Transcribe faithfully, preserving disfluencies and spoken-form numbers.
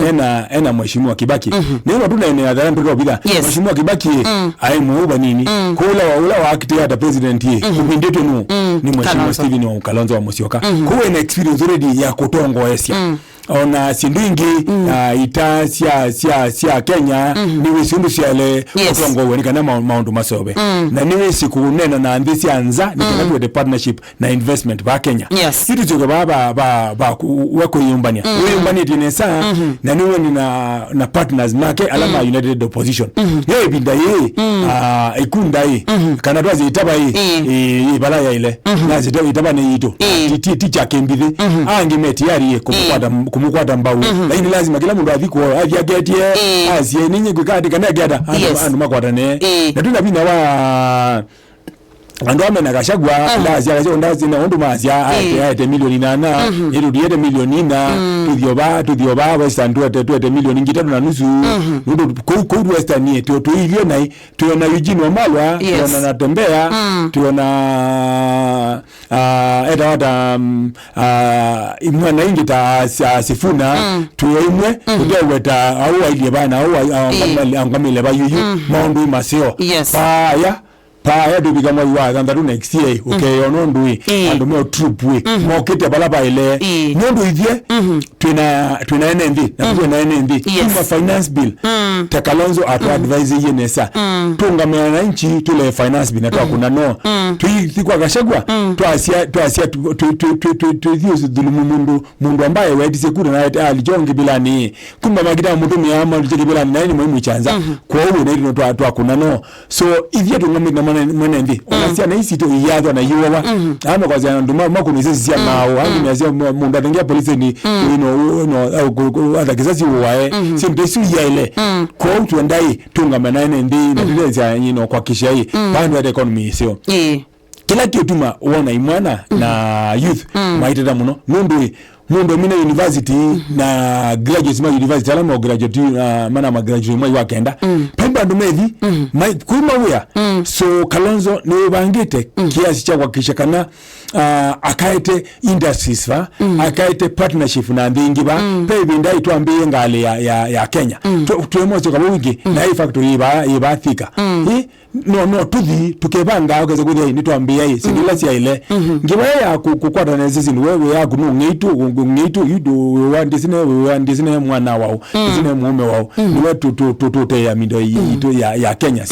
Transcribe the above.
ena, ena Mheshimiwa Kibaki. Nĩyo tũneenea thara ndũkavitha. Yes. Mheshimiwa Kibaki aĩ mũu vanini. Kũla wa, ũla wa acting ata president ye, ũvindĩtwe nũ? Nĩ Mheshimiwa Kalonzo. Stephen Kalonzo wa Musyoka. Kũu ena experience already ya kũtongoesya. Ona syĩndũ ingĩ, ah, ita sya, sya, sya Kenya, nĩ wĩsĩ ũndũ syaĩle kũtongoew'a nĩ kana ma-, maũndũ masove. Na nĩ wĩsĩ kũneena na nthĩ sya nza, nĩ kana tuete partnership na investment va Kenya. Yes. Yu tũsyoke vaa va, va, va ku-, we kwĩyũmbany'a. Wĩyũmbanĩtye nesa, na nĩ wendĩ na, na partners make, ala ma United Opposition. Yo ĩvinda yĩĩ, ah, ĩkunda ĩ, kana twasya ĩtava ĩ, ĩ, ĩ, vala yaĩle. Nasya ĩtava, ĩtava nĩ yitũ. Ti, ti, ti kya kĩmbithĩ. Angĩ me tayari ĩ, kũmũkwata, kũmũkwata mbau. Lakini lazima kĩla mũndũ athi kwoo, athi aketye, asye, "Ninyi kwĩka ati kana aketa?" Andũ, andũ makwatane. Na twĩna vinya wa andũ ame na Gachagua, ndasya Gachagua, ndasya na ũndũ masya, aete, aete milioni nana, ĩtũ tiete milioni ina, tũthio va, tũthio va Western, twete, twete milioni ngitatu na nusu. Nũndũ kũu, kũu Western ĩ, tũ-, tũilyĩ naĩ, twĩona Eugene Wamalwa, twĩona Natembeya, twĩona, ah, etawa ta, mm, ah, imwana ingĩ ta, ah, Sifuna, twĩo imwe, tũteweta au wailye vana, au wa-, ah, angamĩle, angamĩle va yuyu, maũndũ maseo. Yes. Paya, paya tũvika mwai wa thanthatũ next year, ũkeyona ũndũ ĩ, andũ meo troop ĩ, mokĩte vala vaĩle. Nũndũ ithyĩ, twĩna, twĩna ene nthĩ, na twĩna ene nthĩ. Yes. Kuma finance bill, ta Kalonzo atũ advise-ie nesa. Tũngamana na nchi, tũle finance bill, na twakũna no. Tũithi kwa Gachagua, twasya, twasya, tũ-, tũ-, tũ-, tũ-, tũ-, tũthi ũthulumu mũndũ, mũndũ ambaye wetisye kura na ete alicho ngĩvilani. Kumba makita mũtumĩa malicho kĩvilani, naĩ nĩ mwaimũchanza. Kwoou na itũ twa-, twakũna no. So, ithyĩ tũngamĩte na mwene, mwene nthĩ. Ona syana isi sitũ iyathwa na iũawa. Ama kwa syana nduma, makũnĩsya sisi sya maũ. Angĩ measya mũ-, mũndũ athengia polisini, you know, you know, au ku-, ku-, atha kisasi ũae. Syĩndũ isu iyaĩle. Kwoou twendai, tũngame na ene nthĩ, na tũtethya, you know, kwakisha ĩ. Vandu ata economy iseo. Kĩla kĩũtuma wona imwana na youth maiteta mũno, nũndũ ĩ, mũndũ mina university na graduates ma university, ala ma graduate, uh, mana ma graduate mwai wa kenda. Paimba andũ methi, mai-, kuma wĩa. So Kalonzo nĩwĩvangĩte kiasi kya kuhakikisha kana, uh, akaete industries va, akaete partnership na nthĩ ingĩ va. Pe ĩvinda itwambĩĩe ngalĩ ya, ya, ya Kenya. Tu-, tuemosyoka vau ingĩ, na ĩ factory ĩva, ĩva Thika. Ĩ, no, no, tũthi, tũkevanga, ũkesa kwĩthĩa, ĩ, nĩtwambĩĩa, ĩ, syĩndũ ila syaĩle. Ngewa ya kũ-, kũkwatana na syĩndũ, we, we yaku nũ ng'eitũ, ng'eitũ, yu ndũ, we wa ndĩsine, we wa ndĩsine mwana wao, ndĩsine mũũme wao. Nĩwe tũ-, tũ-, tũ-, tũteea mindo itũ ya, ya Kenya.